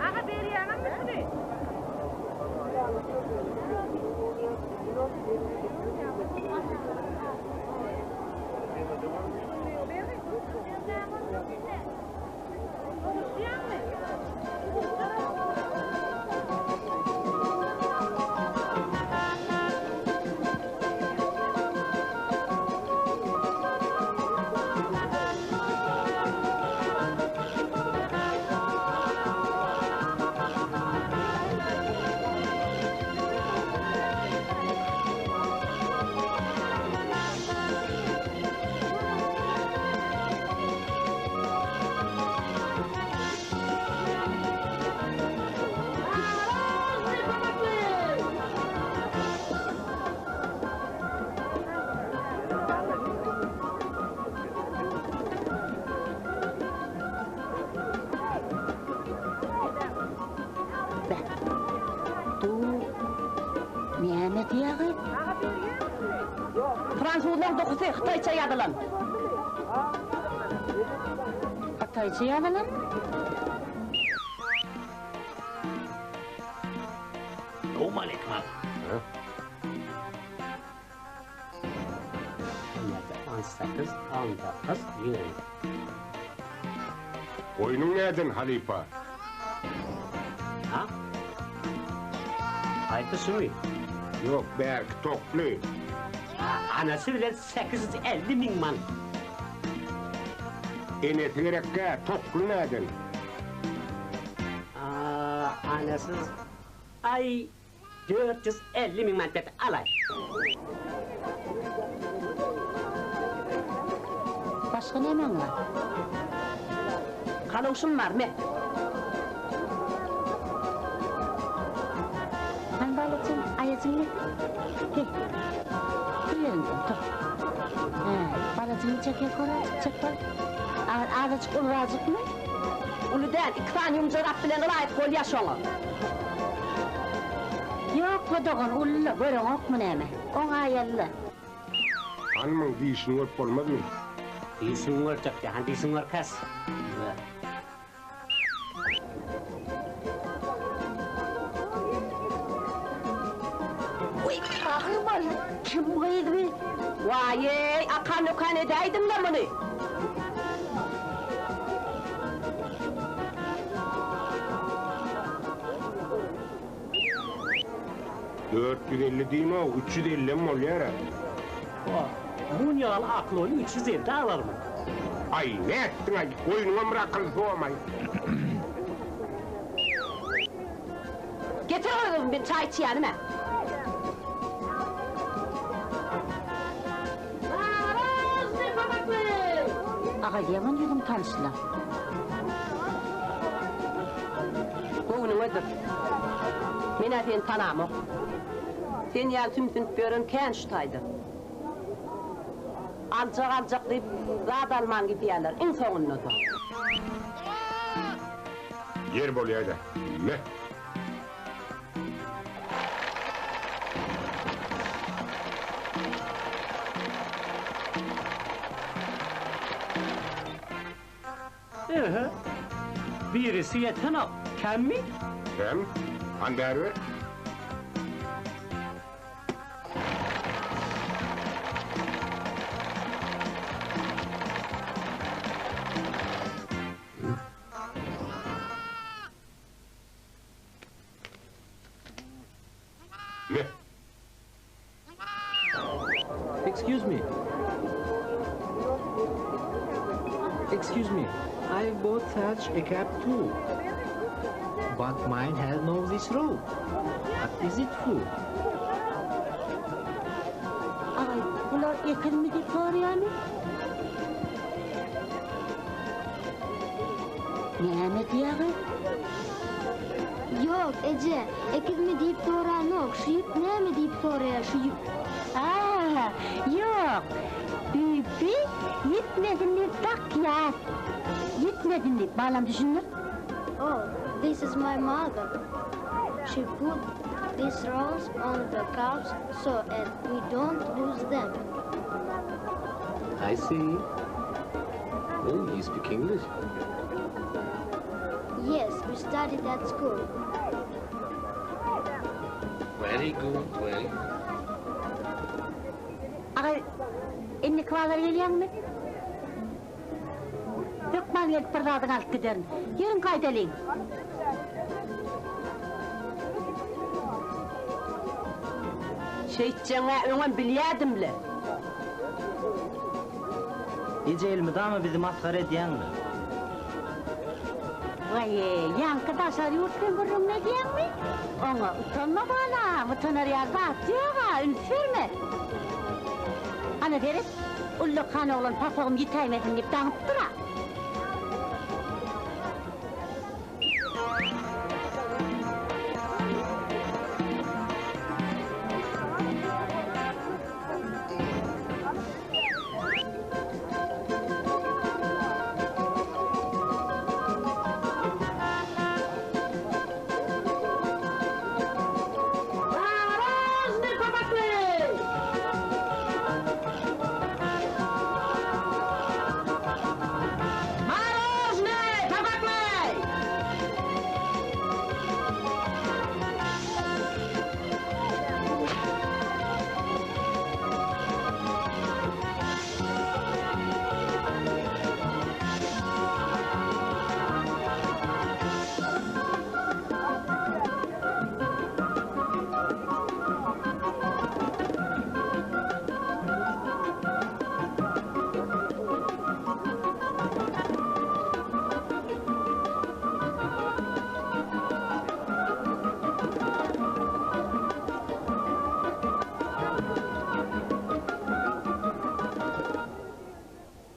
Aga berýäňizmi şuny? Näme diýýäňi? Fransuzlaň dokusy hytaýça ýazylan. Hytaýça ýazylan? Salowmaleýkim aga. 18, 19, 20. Goýnuň näden halypa? Ha? Haýsy şumy? Ýok, bärki tokly. Anasy bilen 850 müň man. Enesi gerekkä, tokly näden? Anasy aý 450 müň manat berdi, alaý. Başga nämäň bar? Kalowşum bar, me. Hany balajygym, aýajyňy getir. Gel. Tur ýeriňden, tur. Hä, balajyňy çeker korajyk, çek bal. Azajyk ulurajykmy? Uly däl, iki sany ýumjarap bilen ylaýyk bolýa şoňa. Ýok-la dogan, uly-la, göreňokmy näme? Oňaýaly-la. Hany muň dişini görüp bolmazmy? Dişini görjek dä, hany dişini görkez. Wiý, agyrmaly, kim gyz bi? Waý-eý, akan-ökan edäýdiň-le muny. 450 diýme, 350-em bolýar-a. Mun ýaly aklyny 350 alarmy? Aý, nätdiň-aý, goýnuňam bir akyl somaý. Getir gyzym, men çaý içýänim-ä. Aga, ýaman ýüzüň tanyşla. Göwnüňedir. Men-ä seni tanamok. Sen ýaly sümsünip ýören kän şu taýda. Aljak aljak diýip, zat alman gidýärler, iň soňunda-da. Ýer bolýa-da. Me! Ehe. Birisi ýetenok. Kemmi? Kem. Hany bäri ber. Ne? Excuse me. Excuse me. I bought such a cap too. But mine has no this rope. What is it for? Aý, bular ekilmi diýip soraýarmy? Näme diýýäňiz? Ýok, eje, ekizmi diýip soranok, şu ýüp näme diýip soraýar, şu ýüp. A, ýok, ýüpi ýitmesin diýip dakýas. Ýitmesin diýip, balam düşündir. Oh, this is my mother. She put these rolls on the calves so at we don't lose them. I see. Oh, you speak English? Yes, we studied at school. Very good, very good. Aga, indiki bazar gelýäňmi? Hökman gelip bir zadyňy alyp giderin. Ýörüň gaýdalyň. Şeýtjegiň-ä öňem bilýädim-le. Eje elmydama bizi masgara edýäňmi? Waý, ýaňky daşary ýurt bilen gürrüňini edýäňmi? Oňa utanma balam, utanar ýaly zat ýog-a, üns berme. Ana seret, ullakan oglan papagym ýitäýmesin diýip daňypdyr-a.